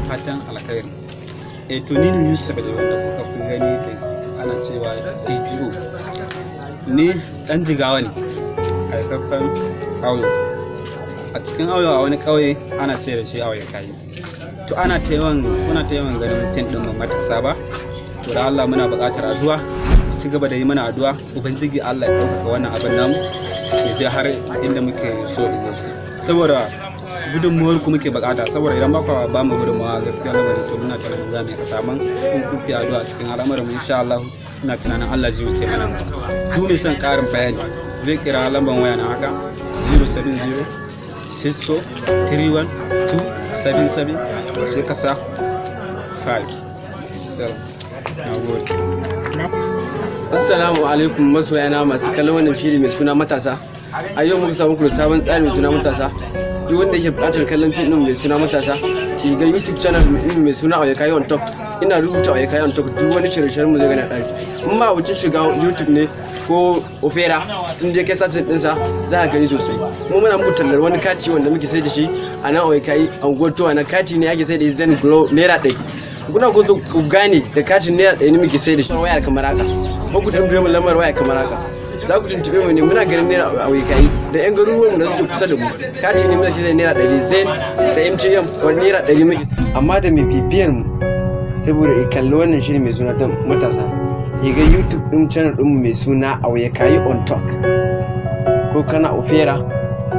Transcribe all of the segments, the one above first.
Fatan alkhairi. To ni ne Yusuf da wanda kuka fi gani da ana cewa DPO. Ni dan Jigawa ne, haifaffen Auyo. A cikin Auyo a wani ƙauye ana ce da shi Auyo Kayi. To ana ta yawan kuna ta yawan ganin fim ɗin mu matasa ba. To da Allah muna buƙatar addu'a. Ku ci gaba da yi mana addu'a. Ubangiji Allah ya ɗaukaka wannan abin namu ya je har inda muke so ya je. Saboda gudunmuwar ku muke bukata, saboda idan ba ku ba mu gudunmuwa gaskiya lamarin to muna tunanin za mu yi kasa man in ku fi addu'a cikin al'amuran mu insha Allah ina tunanin Allah zai wuce mana. Duk mai son ƙarin bayani zai kira lambar waya na haka 070 64 31 277 sai kasa 5. Salam. Na gode. Assalamu alaikum masoyana masu kallon wannan fili mai suna matasa. A yau muka samu ku da sabon tsari mai suna matasa. Duk wanda yake buƙatar kallon fim ɗin mai suna matasa, ga YouTube channel ɗin mai suna Oyekayi on Top. Ina rubuta Oyekayi on Top duk wani shirye-shiryen mu zai gani a ɗaki. In ma wucin shiga YouTube ne ko Opera, in je kai searching ɗinsa za ka gani sosai. Kuma muna muku tallar wani kati wanda muke sai da shi a nan Oyekayi anguwar Towa na kati ne ake sai da Zen Glow ₦100. Kuna ko ku gane da katin ₦100 ne muke sai da shi. Wayar kamar haka. Ko ku tambaye mu lambar waya kamar haka. Za ku tuntube mu ne muna garin naira a Oyekayi da yan garuruwan mu da suke kusa da mu. Kati ne muna sai da ₦100 Zen da MTN wani ₦100 muke. Amma da mai bibiyar mu saboda ya kalli wannan shiri mai suna ta matasa. Ya ga YouTube ɗin channel ɗinmu mai suna Oyekayi on Talk. Ko kana Opera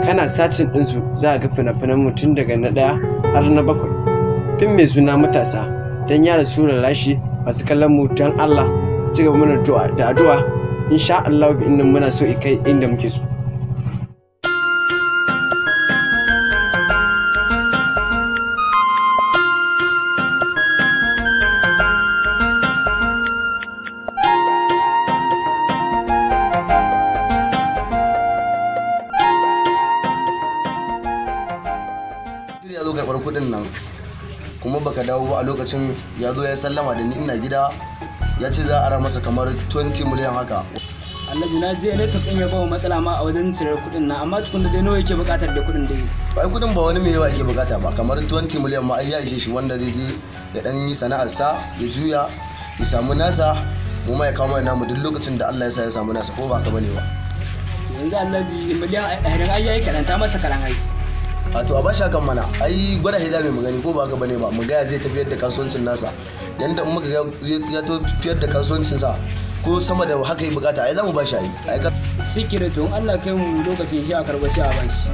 kana searching ɗinsu za a ga fina-finan mu tun daga na 1 har na 7. Fim mai suna matasa don yara sura lashi masu kallon mu don Allah ci gaba mana da addu'a insha Allah inda muna so kai inda muke so. Ya zo karɓar kuɗin nan kuma baka dawo ba a lokacin ya zo ya sallama da ni ina gida ya ce za a ara masa kamar 20 miliyan haka. Alhaji na je network ɗin ya bawa matsala ma a wajen cirar kuɗin na, amma tukunna dai nawa yake buƙatar da kuɗin dai? Ai kuɗin ba wani mai yawa ake buƙata ba, kamar 20 miliyan ma ai ya ishe shi wanda zai je ya dan yi sana'arsa ya juya ya samu nasa mu ma ya kawo mana namu duk lokacin da Allah ya sa ya samu nasa, ko ba ka bane ba. Yanzu Alhaji miliyan 20 ai yayi kaɗan, ta masa kaɗan ai. A to a bashi hakan mana, ai gwada hida mai magani ko ba haka bane ba, mu ga zai tafiyar da kasuwancin nasa yanda in muka ga ya tafiyar da kasuwancin sa ko sama da haka yi bukata ai za mu bashi ai. Ai ka Sikire to in Allah kai mu lokacin shi a karɓa shi a bashi.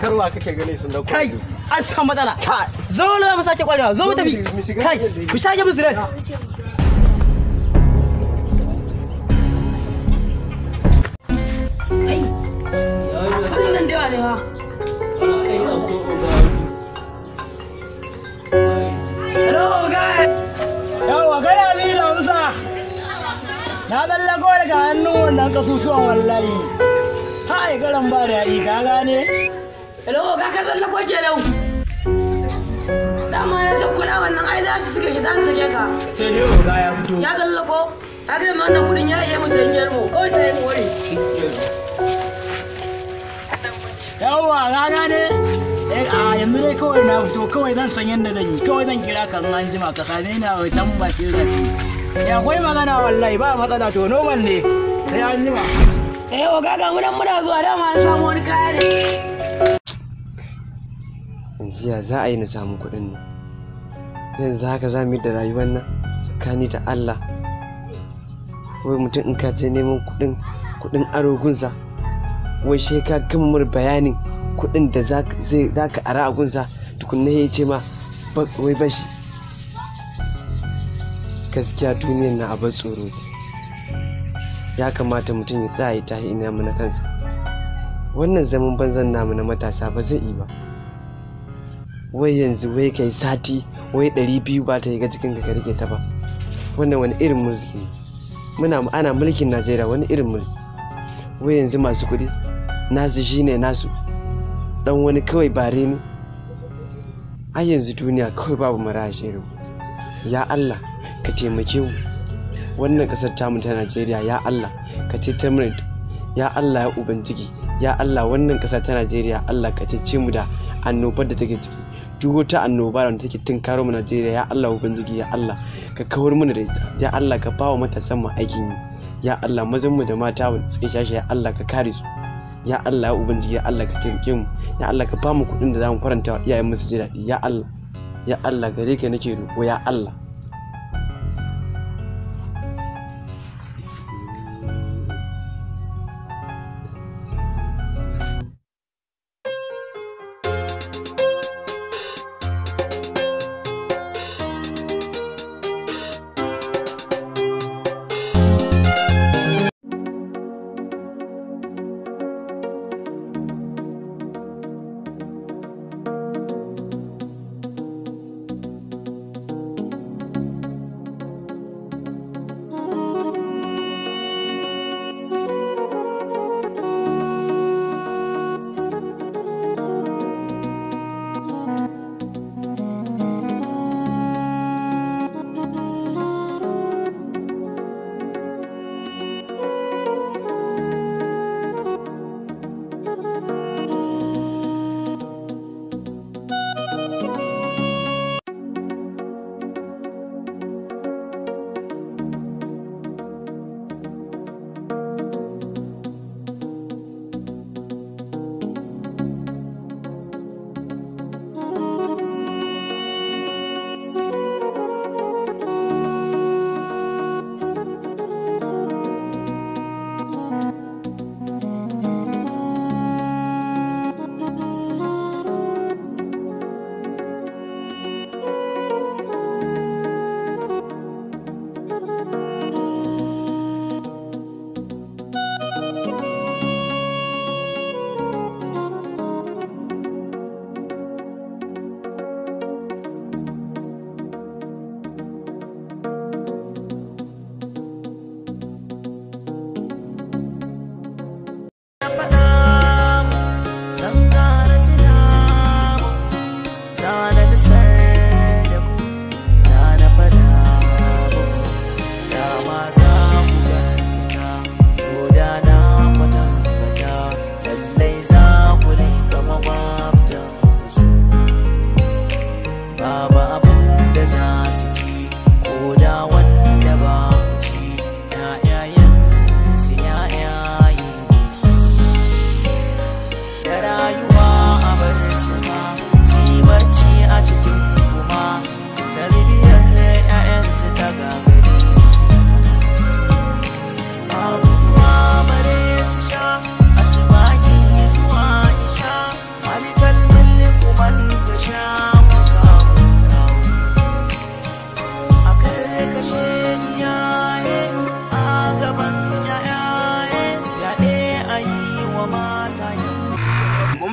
Karwa kake gani sun dauko. Kai, an samu matsala. Zo na mu sake kwarewa, zo mu tafi. Kai, mu sake musu rai. Kai, kudin nan da yawa ne fa. Hello, guys. Yawwa, kana ni da Musa. Na tsallako daga hannun wannan kasusuwan wallahi. Hai, garan ba daɗi, ka gane? Hello, ga ka tsallako kenan. Dama na san kuna wannan ai za su suka ki za su sake ka. Ce ne oga ya fito. Ya tsallako. Ka ga wannan kudin ya iya musu yangiyar mu. Kawai ta yi mu ware. Yawwa, ka gane? A yanzu dai kawai na fito, kawai zan san yadda zan yi, kawai zan kira kan an jima ka same ni a can bakin rafi. Ya akwai magana wallahi ba matsala to normal ne. Sai an jima. Eh, oga ga mu nan muna zuwa dama an samu wani kaya ne. Yanzu ya za a yi na samu kuɗin nan? Yanzu haka za mu yi da rayuwar nan tsakani da Allah. Wai mutum in ka je neman kuɗin kuɗin aro gunsa, wai sai ka gama mar bayanin kuɗin da za ka ara a gunsa tukunna ya ce ma wai bashi. Gaskiya duniyar na abar tsoro ce. Ya kamata mutum ya tsaya ya tahi ina mu na kansa. Wannan zaman banzan namu na matasa ba zai yi ba. Wai yanzu wai kai sati wai 200 ba ta yi ga cikin ka rike ta ba. Wannan wani irin mulki ne? Muna ana mulkin Najeriya, wani irin mulki? Wai yanzu masu kuɗi nasu shine nasu, dan wani kawai bare ne. Ai yanzu duniya kawai babu mara shiru. Ya Allah ka taimake mu. Wannan ƙasar tamu ta Najeriya, ya Allah ka cetar mana. Ya Allah ya Ubangiji, ya Allah wannan ƙasa ta Najeriya, Allah ka cece mu da annobar da take ciki. Duk wata annoba da take tunkaro mu Najeriya, ya Allah Ubangiji, ya Allah ka kawar mana da ita. Ya Allah ka ba wa matasan mu aikin yi. Ya Allah mazan mu da mata wanda suke shashe, ya Allah ka kare su. Ya Allah ya Ubangiji, ya Allah ka taimake mu. Ya Allah ka ba mu kuɗin da za mu faranta wa iyayen mu su ji daɗi. Ya Allah, ya Allah gare ka nake roƙo, ya Allah.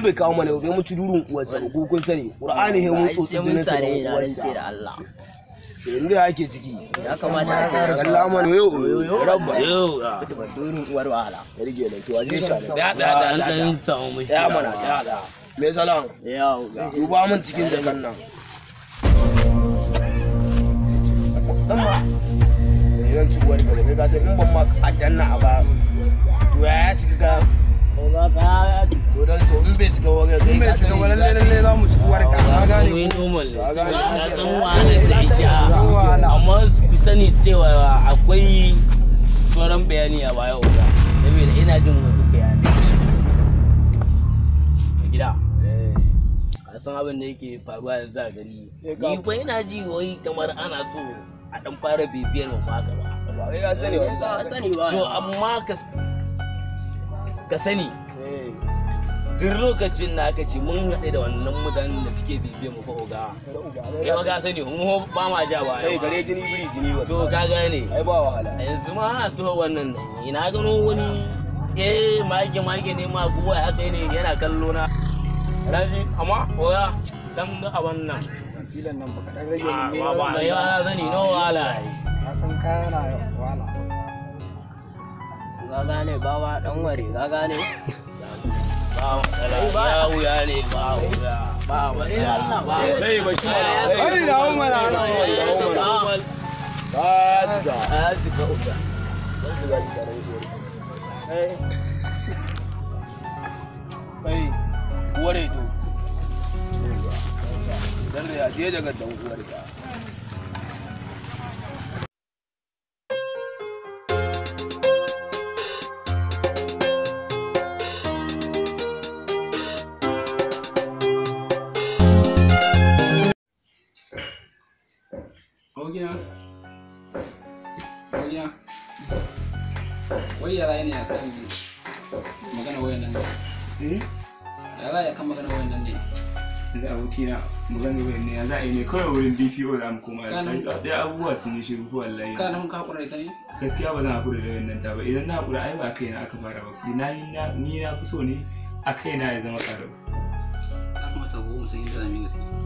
Bai kawo mana bai mu ci durun uwarsa ba, ko kun sani Qur'ani he mun tsotsi jinin sa da uwarsa da Allah. Yanzu da ake ciki ya kamata a ce Allah mana yo rabba yo durun uwar wahala ya rige nan to aje sha Da da da an samu mu. Tsaya mana, tsaya da me salam yau ga duba mun cikin jakan nan dan ma zan ci uwar ka kai ka san in ban ma addanna a ba to ya cika ka to dan so in bai cika wani kai Bai ka cika sani ba, lalle lalle za mu ci uwar ka. Ka gane Komai ko? normal ne. Ka gane. Na san wahalar da yake amma ku sani cewa akwai sauran bayani a baya oga. Saboda ina jin wasu bayanai. A gida. Ka san abin da yake faruwa yanzu a gari. Ni fa ina ji wai kamar ana so a dan fara bibiyar mu ma gaba. Ba kai ka sani wallahi. Ka sani ba. To amma ka Ka sani. Duk lokacin da aka ce mun haɗe da wannan mutanen da suke bibiyar mu fa oga. Kai ma ka sani mu ba ma ja ba. Kai gare jini biri jini wa. To ka gane. Ai ba wahala. Yanzu ma ana tuho wannan nan. Ina gano wani mage mage ne ma kuwa haka ne yana kallo na. Raji amma oga dan ga a wannan. Filan nan baka dan rage mun ne. Ba ba ya sani no wahala. Ka san kaya na wahala. Ka gane bawa dan ware ka gane. Ba ba wuya ne ba wuya. Ba Allah ba. Kai ba shi Ai da umar ba Ba Zika uga. Dan shiga gida na uwar. Kai uwar to. Dan ya je daga dan uwar ka. Abokina, abokina, wai yara ne akan magana wayan nan ne? Yara ya kan magana wayan nan ne? Yanzu abokina magana wayan ne ya za a yi ne kawai wurin DPO za mu koma Kana- da abubuwa sun yi shiru ko wallahi. Kana nufin ka haƙura da ita ne? Gaskiya ba zan haƙura da wayan nan ta ba, idan na haƙura ai ba a kaina aka fara ba, ni na fi so ne a kaina ya zama ƙarau. Ya kamata gobe mu san yadda za mu yi gaskiya.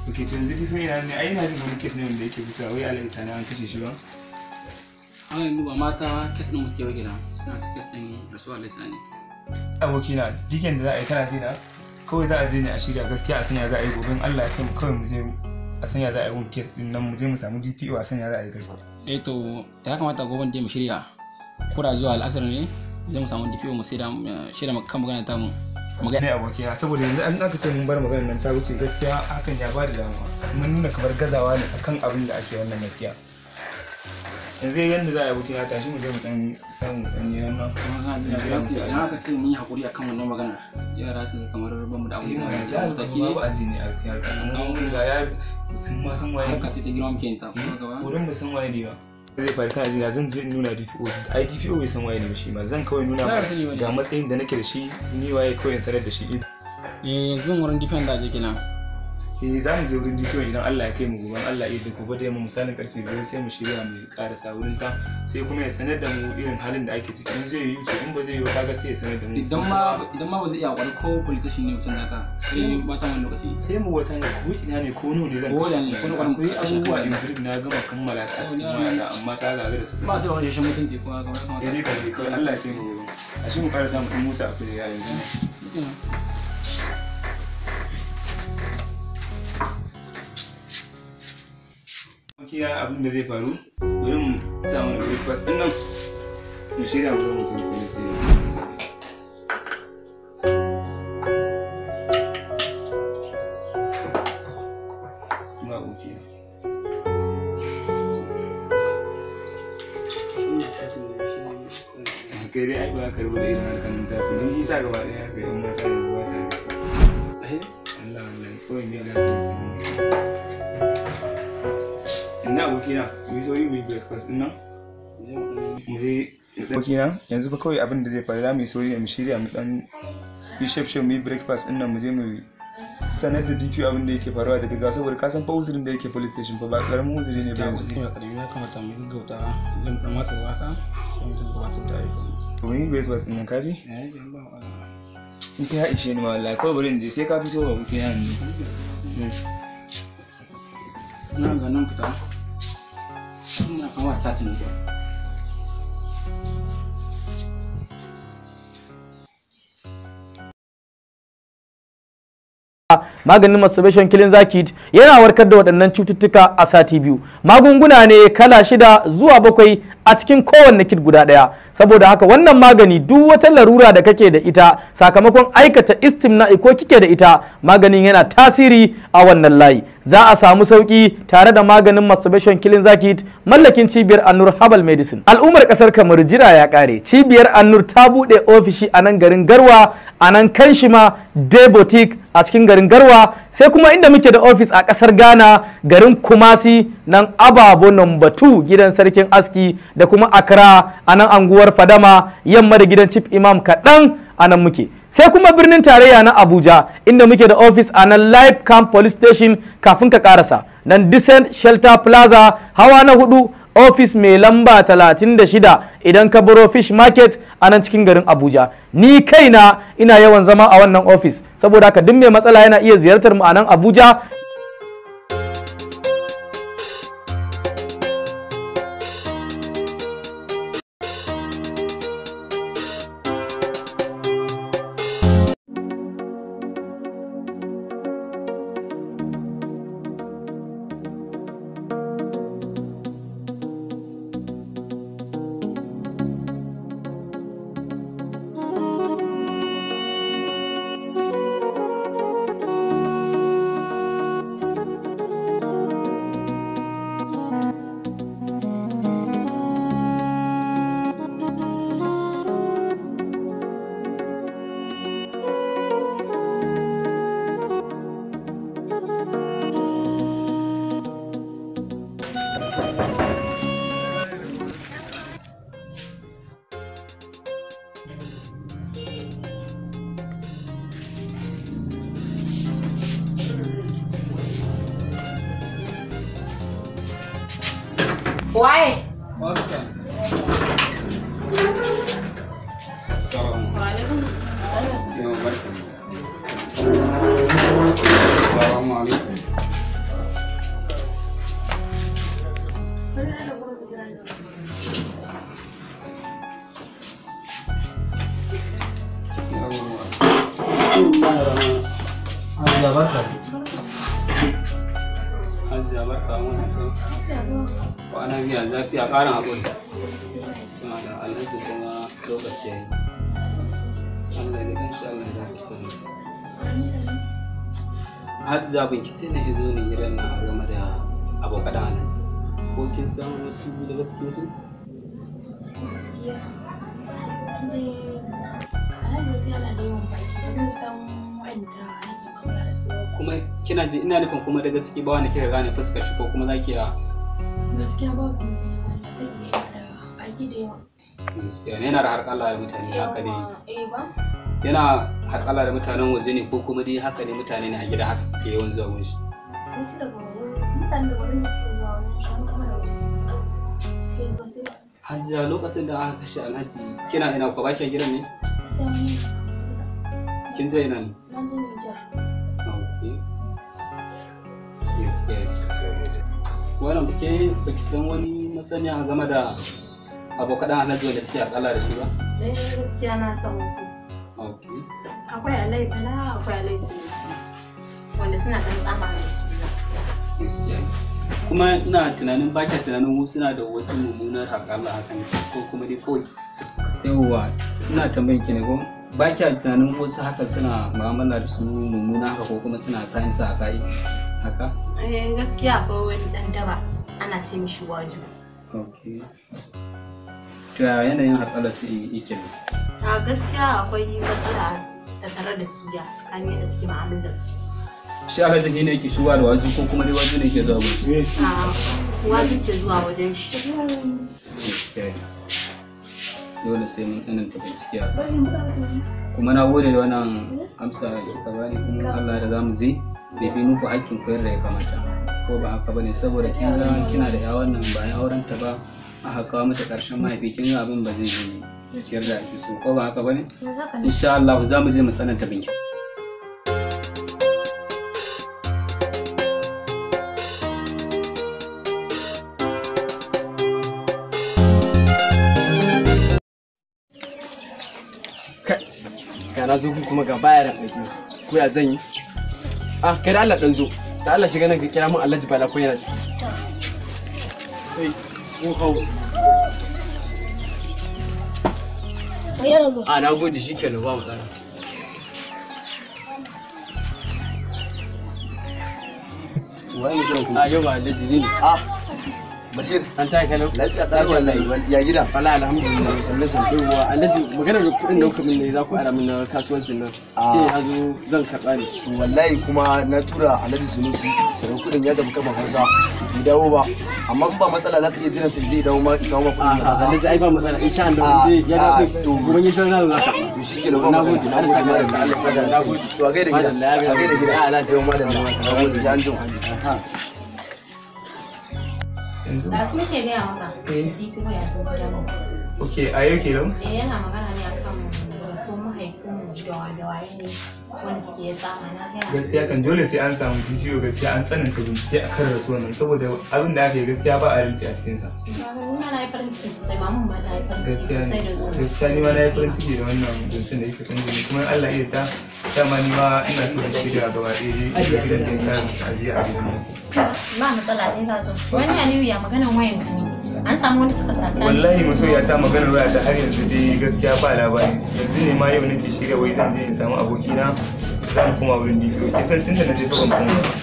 Ok, to yanzu DPO ina ne, ai ina jin wani kes ne wanda yake fitowa wai Alhaji Sani an kashe shi ba. An yanzu ba mata kes ɗin mu suke ba kenan, suna ta kes ɗin rasuwa Alhaji Sani. Abokina duk yanda za a yi kana ji na kawai za a je ne a shirya gaskiya a sanya za a yi gobe in Allah ya kai mu kawai mu je a sanya za a yi wani kes din nan mu je mu samu DPO a sanya za a yi gaskiya. Eh to ya kamata gobe dai mu shirya kura zuwa al'asar ne zai mu samu DPO mu sai da shirya kan magana ta mu. Ne abokina saboda yanzu an aka ce mun bar maganar nan ta wuce gaskiya hakan ya bada damuwa, mun nuna kamar gazawa ne akan abin da ake wannan gaskiya. Yanzu yanda za a yi abokina tashi mu je mu dan samu dan yi wannan. Idan aka ce mun yi haƙuri akan wannan maganar yara su kamar ba mu da Eh abu mana da za a mataki ne. babu aji ne a kai mun riga ya sun ma san waye. Harka ce ta girma muke yin ta kuma gaba. Wurin ba san waye ne ba. Zai faru kana jina zan je in nuna DPO, ai DPO bai san waye ne ba shi ma, zan kawai nuna Ba ma sani bane. ga matsayin da nake da shi ni waye kawai in sanar da shi. Eh yanzu wurin DPO da je kenan. Eh za mu je wurin DPO idan Allah ya kai mu gobe, Allah ya yarda gobe da yamma misalin karfe 5 sai mu shirya mu karasa wurin sa, sai kuma ya sanar da mu irin halin da ake ciki, in zai yi to in ba zai yi ba kaga sai ya sanar da mu. Idan ma ba zai iya haƙuri ko police station ne mutum naka sai ba ta wani lokaci. Sai mu wata ne ko ina ne ko nawa ne zan Ko da kashe. ne, ko na ƙwarin Akwai kashe abubuwa kan in brief na gama kammala su a cikin wayata amma ta gagara ta. Ba sai wani rashin mutunci kuma kamar kamar. Ya dai ka dai kawai Allah ya kai mu gobe. A shi mu ƙara samun ɗan mota a kujera yanzu. Kiya abin da zai faru, bari mu sa mana breakfast ɗin nan. Mu shirya mu zo mu tafi police station. Ba oke. Kai dai ai ba ka rubuta irin harkar nan ta fi. Ni isa gaba ɗaya ga yan mata yanzu ba ta da. Allah Allah kawai me da Ina abokina, mu yi sauri mu yi breakfast ɗin nan. Mu je abokina, yanzu fa kawai abin da zai faru za mu yi sauri mu shirya mu dan yi shef shef mu yi breakfast ɗin nan mu je mu sanar da DPO abin da yake faruwa da gaggawa saboda ka san fa uzurin da yake police station fa ba karamin uzuri ne ba yanzu. Ya karami ya kamata mu gaggauta zan dan watsa ruwa haka sai mu gabatar da ayyukan. To mu yi breakfast ɗin nan kaji? Eh ba wahala. In ka ya ishe ni ma wallahi kawai bari in je sai ka fito ba kuke yanzu. Ina ga nan fita. Muna kamar satin ne. Maganin masturbation killing zakit yana warkar da waɗannan cututtuka a sati biyu. Magunguna ne kala 6 zuwa 7 a cikin kowanne kit guda ɗaya. Saboda haka wannan magani duk wata larura da kake da ita sakamakon aikata istimna'i ko kike da ita, maganin yana tasiri a wannan layi. Za a samu sauki tare da maganin masturbation killing zakit mallakin cibiyar Annur Herbal Medicine. Al'ummar kasar Kamar jira ya kare. Cibiyar Annur ta buɗe ofishi a nan garin Garwa, a nan Kanshima Day Boutique a cikin garin Garwa, sai kuma inda muke da ofis a kasar Ghana garin Kumasi nan Ababo number 2 gidan sarkin aski, da kuma Accra a nan anguwar Fadama yamma da gidan Chief Imam kaɗan. a nan muke. Sai kuma birnin tarayya na Abuja, inda muke da office a nan Live Camp Police Station kafin ka karasa nan Decent Shelter Plaza, hawa na 4, office mai lamba 36, idan ka baro Fish Market a nan cikin garin Abuja. Ni kaina ina yawan zama a wannan office, saboda haka duk mai matsala yana iya ziyartar mu a nan Abuja. Waye? Assalamu alaikum. Hajiya barka. Hajiya barka mun kai. Kwana biya zafi a ƙarin haƙuri. Suna da alhaji kuma lokaci yayi. Allah ya gan shi, Allah ya gafarta masa. Hajiya bincike ne izo ne gidan nan a game da abokan alhaji. Ko kin san wasu daga cikin su? Gaskiya. Alhaji gaskiya na da yawan baki. Ba zan san wa'anda nake mu'amala da su ba. Kuma kina ji ina nufin kuma daga ciki ba wanda kika gane fuskar shi ko kuma zaki ya? Gaskiya babu wanda na gane saboda yana da baki da yawa. Gaskiya ne yana da harƙalla da mutane haka ne. Eh ba. Yana harƙalla da mutanen waje ne ko kuma dai haka ne mutane ne a gida haka suke yawan zuwa gun shi? Wasu daga waje, mutane daga waje ne suke zuwa wajen shi, kuma da waje. Suke zuwa sai ba. Hajiya lokacin da aka kashe Alhaji kina ina ko baki gidan ne? Sai mun yi. Kin je ina ne? Na je Nijar. Okay. Gaskiya. Wannan ke baki san wani masaniya game da abokan Alhaji wanda suke harƙalla da shi ba? Eh gaskiya na san wasu. Okay. Akwai Alai Bala, akwai Alai Sunusi, wanda suna ɗan tsama da suna. Gaskiya. Kuma ina tunanin ba kya tunanin wasu suna da wata mummunar harƙalla hakan ko kuma dai kawai. Yawwa, ina tambayin ki ne ko ba kya tunanin wasu haka suna mu'amala da su mummuna haka ko kuma suna sayin sa a kai haka? Eh gaskiya akwai wani ɗan daba ana ce mishi Waju. Okay. To ya yanayin harƙallar su yake ne? A gaskiya akwai matsala tattare da su ya tsakanin yadda suke mu'amala da su. Shi Alhaji ne yake shigowa da Waju ko kuma dai Waju ne ke zuwa gurin? A Waju ke zuwa wajen shi. Gaskiya ne. Dole sai mun tsananta bincike a kai. Kuma na gode da wannan amsa da kika bani, kuma Allah da zamu je bai bi muku haƙƙin koyar da ya kamata. Ko ba haka bane, saboda kin ga kina da ya wannan ba ya auren ta ba aka kawo mata ƙarshen mahaifi, kin ga abin ba zai yi yarda ake so, ko ba haka bane? Insha Allah za mu je mu tsananta bincike. Kai, na zo kuma ga bayaran aiki. Ko ya zan yi? Ah, kai da Allah dan zo. Da Allah shiga nan ka kira mun Alhaji Bala ko yana ciki. Kai, ko hau. Ah, na gode shikenan ba matsala. Waye ne kiran ku? Ah, yau ba Alhaji ne. Ah, Bashir. An ta kalau. Lafiya ta wallahi ya gida. Wallahi alhamdulillah sanne sanne wa Alhaji maganar kuɗin da kuka min ne za ku ara min na kasuwancin nan. Sai ya zo zan karɓa ne. Wallahi kuma na tura Alhaji Sunusi sanan kuɗin ya tafi kafan Hausa bai dawo ba. Amma in ba matsala za ka iya jiran sai je dawo ma kawo ma kuɗin ya baka. Alhaji ai ba matsala insha Allah zai ya dawo to gobe insha Allah za ka. To shikenan ba matsala. Na gode malam Allah saka. To a gaida gida. A gaida gida. Yau malam. Na gode ya anjima. Yanzu Da su nake gaya maka. DPO ya zo gidan mu. Okay, a yau kenan? Eh yana magana ne akan rasuwar mahaifinmu da waye ne wanda suke ya tsama na gaya. Gaskiya kan dole sai an samu DPO gaskiya an tsananta bincike akan rasuwar nan saboda abin da aka yi gaskiya ba adalci a cikin sa. Ni ma na yi farin ciki sosai, mamun ma ta yi farin ciki Gaskiya sosai da zuwa. Gaskiya ni ma na yi farin ciki da wannan zancen da yake son gani kuma Allah ya yarda dama ni ma ina so in shirya gaba ɗaya dai gidan da kayan ta'aziyya a gidan nan. Ba matsala dai ka zo. Wani Aliyu ya maganan wayan ka ne. An samu wanda suka sata ne. Wallahi masoyiya ta maganar waya ta har yanzu dai gaskiya ba labari. Yanzu ne ma yau nake shirya wai zan je in samu abokina zan koma wurin DPO. Kin san tunda na je fa ban koma ba.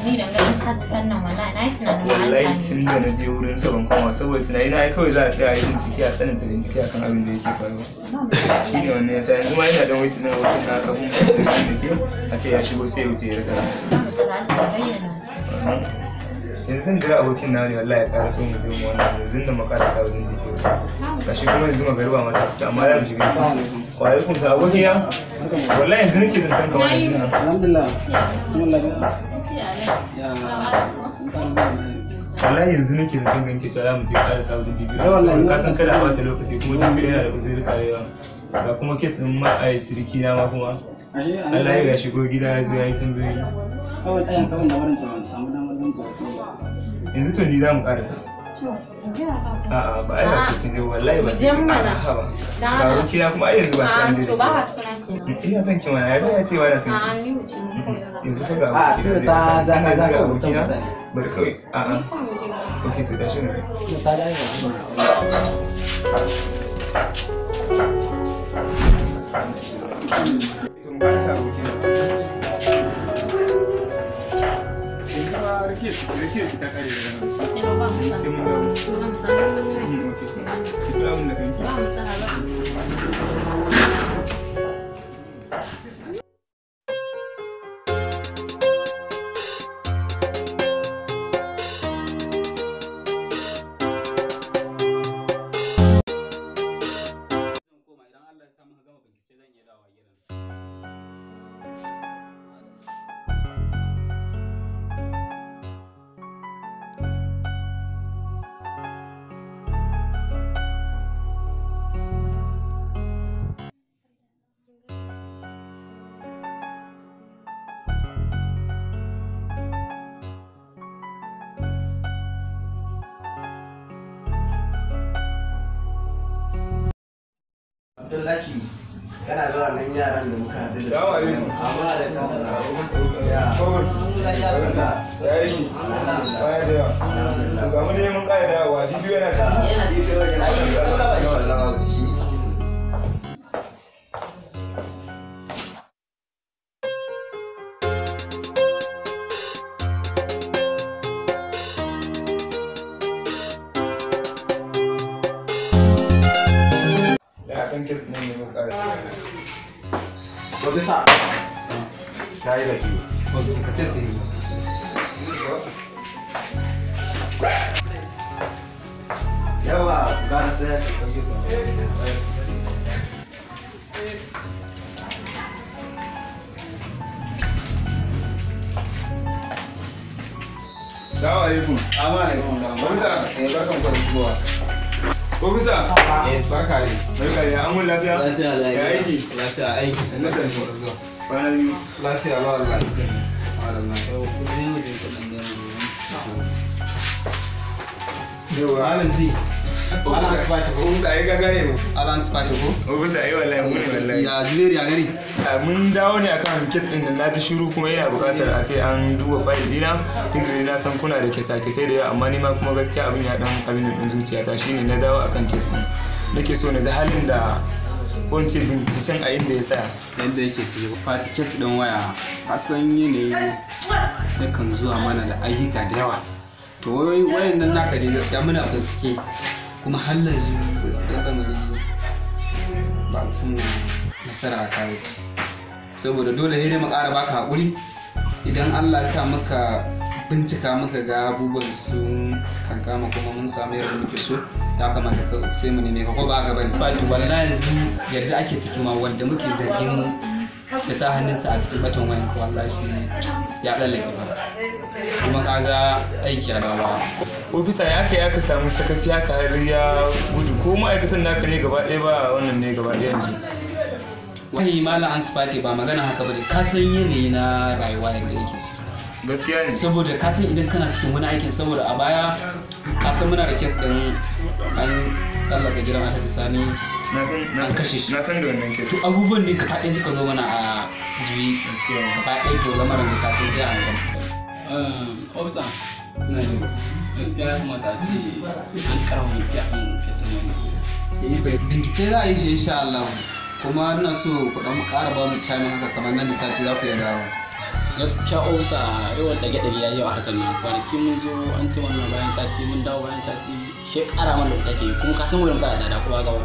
Ni da ganin satukan nan wallahi na yi tunanin ma an Wallahi same su. tun da na je wurin sa ban koma saboda tunani na ai kawai za a tsaya a yi bincike a tsananta bincike akan abin da yake faruwa. Shi ne wannan yasa yanzu ma ina dan waiting na abokin na kafin mu da ke a ce ya shigo sai ya wuce ya rika. Ba matsala Allah ya bayyana su. Yanzu zan jira abokin na ne wallahi ya ƙara so mu je mu wannan yanzu da mu ƙara sa wajen DPO. Gashi kuma yanzu magariba ma ta kusa amma za mu shiga yanzu. Wa alaikum salam abokina. Wallahi yanzu nake zancen kamar yanzu nan. Alhamdulillah. Ya. Wallahi yanzu nake zancen kan ke cewa za mu je ƙara sa wajen DPO. Ai, wallahi. Saboda ka san kada a bata lokaci kuma DPO yana da uzuri karewa. Ga kuma kes ɗin ma a siriki na ma kuma. Allah ya shigo gida ya zo ya yi tambayoyi. Kawai tsayin kawai da wurin ta ban samu damar ganta ba sai. Yanzu to ni za mu ƙarasa. To, in jira ka. A'a ba ai ba sai kin je wallahi ba Mu sai je kin mana. a'a ba. Dan Ga haka. abokina kuma ai yanzu ba sai an je A'a, da to ba ke ka ba. suna kenan. Ina son ki mana ya zai ce ba na son A'a, ki. ni wuce mu kawai. Yanzu fa ga A, abokina tunda zai ta fita. za ka Yanzu za ga ka abokina mutane. bari kawai a'a. Ni kuma mu je. Ok to tashi mu. Ta da yawa. To mu ƙarasa abokina. Yanzu ma rake ki ta ƙare daga nan. Hello, ba matsala. Sai mun dawo. Ba matsala. Ok to. Ki kula mun da kanki. Ba matsala ba. Abdullahi kana zuwa nan yaran da muka haɗu da su. Salamu alaikum. Amma da kansa. Kowai. Ya yi. Baya da yawa. Ga mu dai mun ƙara dawowa. DPO yana ciki. Yana ciki. Ai, sallama shi. Da akan kes ɗin ne muka ƙara. Ofisa. Ta yi da kiwo. Ok, ka ce su yi. Yawa, gara sai. Salamu alaikum. Amma alaikum salam. Ofisa. Eh, barkan ku da shigowa. Ofisa. Eh, barka ne. Barka da an mun lafiya? Lafiya lafiya. Ya aiki? Lafiya aiki. Na sani. Kwana biyu. Lafiya la wallahi. Wallahi. Yau ku ne mu je kuɗin da Yawa. Malam Z. Alan Sifati ko? Ofisa ai ka gane mu. Alan Sifati ko? Ofisa ai wallahi mun wallahi. Ya Zubairu ya gari? Mun dawo ne akan kes din da na ji shiru kuma yana buƙatar a sai an duba fayil dina duk da na san kuna da kesa-kesai da yawa amma ni ma kuma gaskiya abin ya dan abin da din zuciyata shine na dawo akan kes din nake so na ji halin da ko in ce binciken a inda ya tsaya. Yadda yake ciki Fati kes din waya kasan yanayi yakan zuwa mana da ayyuka da yawa. To wayan nan naka dai gaskiya muna bincike kuma har yanzu gaskiya lamari ba mutum nasara a kai. Saboda dole ne mu ƙara baka haƙuri idan Allah ya sa muka bincika muka ga abubuwan sun kankama kuma mun samu yadda muke so ya kamata ka sai mu neme ka ko ba haka bane. Ba to wallahi yanzu ake ciki ma wanda muke zargin ya sa hannunsa a cikin baton wayan ka wallahi shi ya tsallake ba kuma kaga aiki a dawa. Ofisa ya kai aka samu sakaci haka har ya gudu ko ma'aikatan naka ne gaba ɗaya ba wannan ne gaba ɗaya yanzu. Wani malam Ansfati ba magana haka bane, ka san yanayi na rayuwa yadda yake ciki. Gaskiya ne. Saboda ka san idan kana cikin wani aikin saboda a baya ka san muna da kes ɗin an tsallaka gidan Alhaji Sani Na san an kashe shi. Na san da wannan kes. To abubuwan ne gaba ɗaya suka zo mana a juyi gaba ɗaya to lamarin da ka san sai a hankali. Ofisa, ina jin gaskiya ya kamata a ce an ƙara bincike akan kesin wannan. Bincike za a yi shi insha Allah. Kuma ina so ku ɗan ƙara ba mu time haka kamar nan da sati za ku iya dawo. Gaskiya ofisa yawan ɗage-ɗage ya yi yawa harkar nan, kwanaki mun zo an ce wannan bayan sati mun dawo bayan sati shi ƙara mana lokaci ake yi kuma ka san wani mutane da kowa gaba.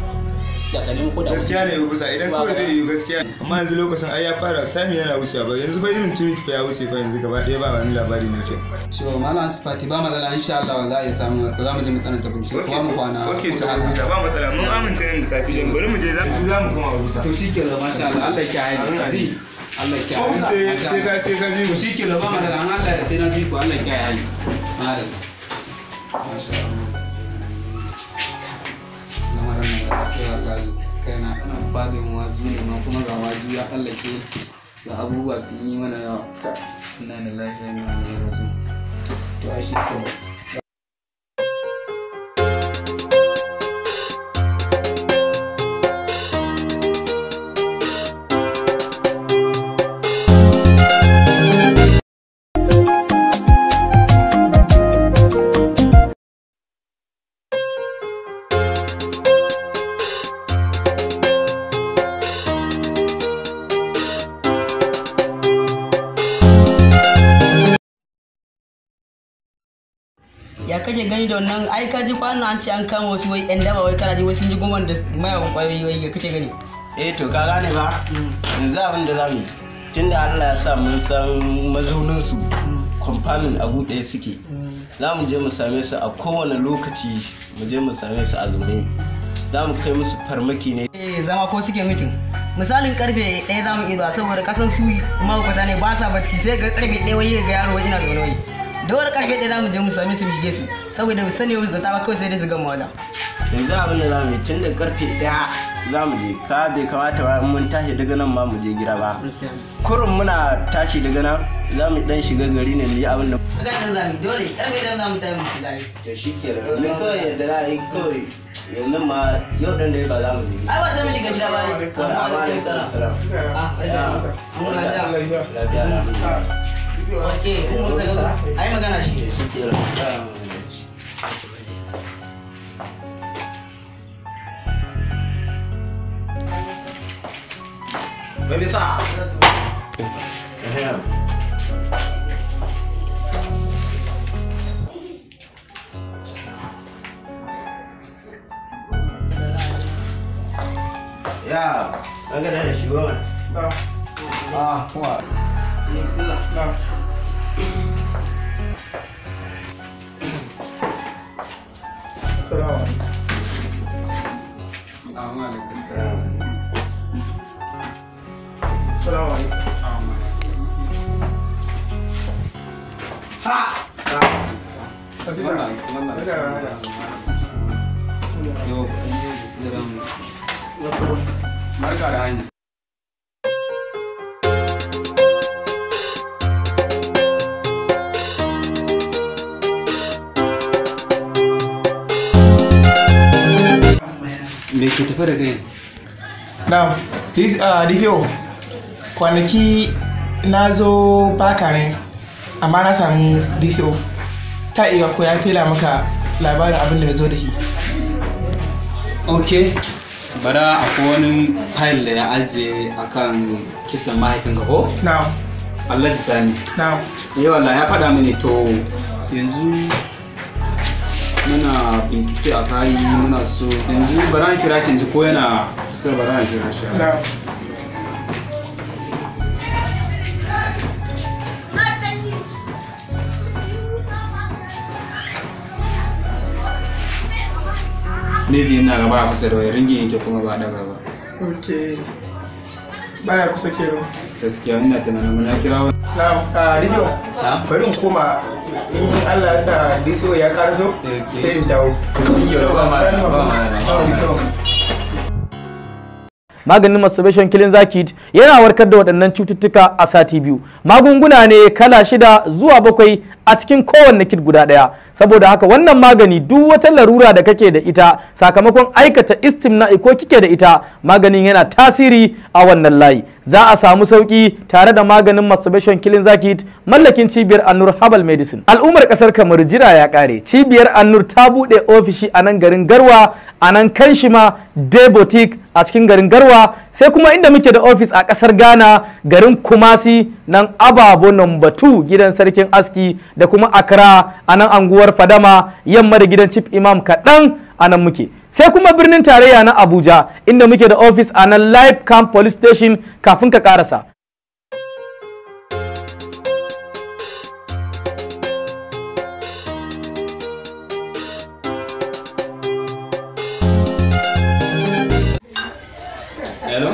Ya ka nemo ko da Gaskiya ne ofisa idan kawai zai yiwu gaskiya amma yanzu lokacin ai ya fara time yana wucewa ba yanzu fa irin 2 week fa ya wuce fa yanzu gaba ɗaya ba wani labari mai kyau. So malam Ansfati ba matsala insha Allah za a iya samu za mu je mu tsananta bincike kuma mu kwana. Okay to ofisa ba matsala mun amince nan da sati ɗin bari mu je za mu koma ofisa. To shikenan masha Allah Allah ya kiyaye. Zi Allah ya kiyaye. Sai ka ji To shikenan ba matsala an Allah da sai na ji ku Allah ya kiyaye. Madalla. Masha Allah. Lamarin nan da ake wallahi kaina ana fadin waju ne ma kuma ga waju ya tsallake ga abubuwa sun yi mana yawa. Ina da lafiya ina da rasu. To ai shi kenan. Ya kake gani da wannan ai ka ji kwanan an ce an kama wasu wai yan daba wai kana ji wai sun ji goma da mayagun kwayoyi wai ya kake gani. Eh to ka gane ba yanzu abin da zamu yi tunda Allah ya sa mun san mazaunin su confirming abu ɗaya suke za mu je mu same su a kowane lokaci mu je mu same su a zaune za mu kai musu farmaki ne. Eh zama ko suke mitin misalin karfe 1 za mu iya zuwa saboda kasan su mahaukata ne ba sa bacci sai ga karfe 1 wai ga yaro wai ina zaune wai. Dole karfe 1 za mu je mu same su bige su saboda mu sani mu zata ba kawai sai dai su gama wala. Yanzu abin da za mu yi tun da karfe 1 za mu je ka bai kamata ba in mun tashi daga nan ma mu je gida ba. Kurum muna tashi daga nan za mu dan shiga gari ne mu yi abin da. Haka nan za mu dole karfe 1 za mu tafi mu shiga. To shi kenan ni kawai yadda za a yi kawai yanzu ma yau ɗan da ba za mu je. Ai ba sai mu shiga gida ba. Kawai amma alaikum salam. Ah, mun lafiya. Lafiya alhamdulillah. Ok, mun saka ai magana shi. Shi kenan. Baby sa. Ya, an ga da shi goma. Ah, kuma. Bismillah. Assalamu alaikum. Assalamu alaikum. Assalamu alaikum. Sa. Sa. Bismillah, bismillah, bismillah. Yo, barka da hanya. Me ke tafe da kai? Now, please, DPO, kwanaki na zo baka ne, amma na sami DCO. Ta iya ko ya tela maka labarin abin da na zo da shi. Ok, bara akwai wani fayil da ya ajiye akan kisan mahaifinka ko? Na'am. Alhaji Sani. Na'am. Eh wallahi ya faɗa mini to yanzu Muna bincike a kayi, muna so yanzu bara na kira shi yanzu ko yana kusa, bara na kira shi. Na. Maybe ina ga ba kusa da wayar, ringin yake kuma ba daga ba. Okay. Baya kusa kenan. Gaskiya ina tunanin muna kira wani. Na, a Rijo. Bari in koma, in Allah ya sa DCO ya karaso sai in dawo. Ba ma. Maganin masturbation killing zakit yana warkar da waɗannan cututtuka a sati 2. Magunguna ne kala 6 zuwa 7 a cikin kowanne kit guda ɗaya. Saboda haka wannan magani, duk wata larura da kake da ita sakamakon aikata istimna'i ko kike da ita, maganin yana tasiri a wannan layi. Za a samu sauki tare da maganin masturbation killing zakit mallakin cibiyar Annur Herbal Medicine. Al'ummar kasar Kamar, jira ya kare. Cibiyar Annur ta buɗe ofishi a nan garin Garwa, a nan Kanshima Day Boutique a cikin garin Garwa. Sai kuma inda muke da ofis a kasar Ghana, garin Kumasi, nan Ababo number 2, gidan sarkin aski, da kuma Accra, a nan anguwar Fadama, yamma da gidan Chief Imam kaɗan, a nan muke. Sai kuma birnin tarayya na Abuja, inda muke da ofis a nan Live Camp Police Station kafin ka karasa. Hello,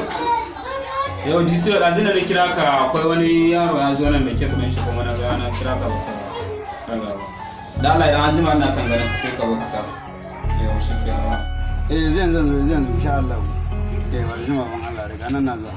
yau DCO, ɗazu da na kira ka, akwai wani yaro ya zo nan da kes ɗin shi, kuma na ga na kira ka baka daga ba. Da Allah idan an jima ina son ganin ka, sai ka zo ka sa. Yau shi ke nan. Eh, zan zo, zan zo insha Allah. Eh, ba jima ban Allah, daga nan na zuwa.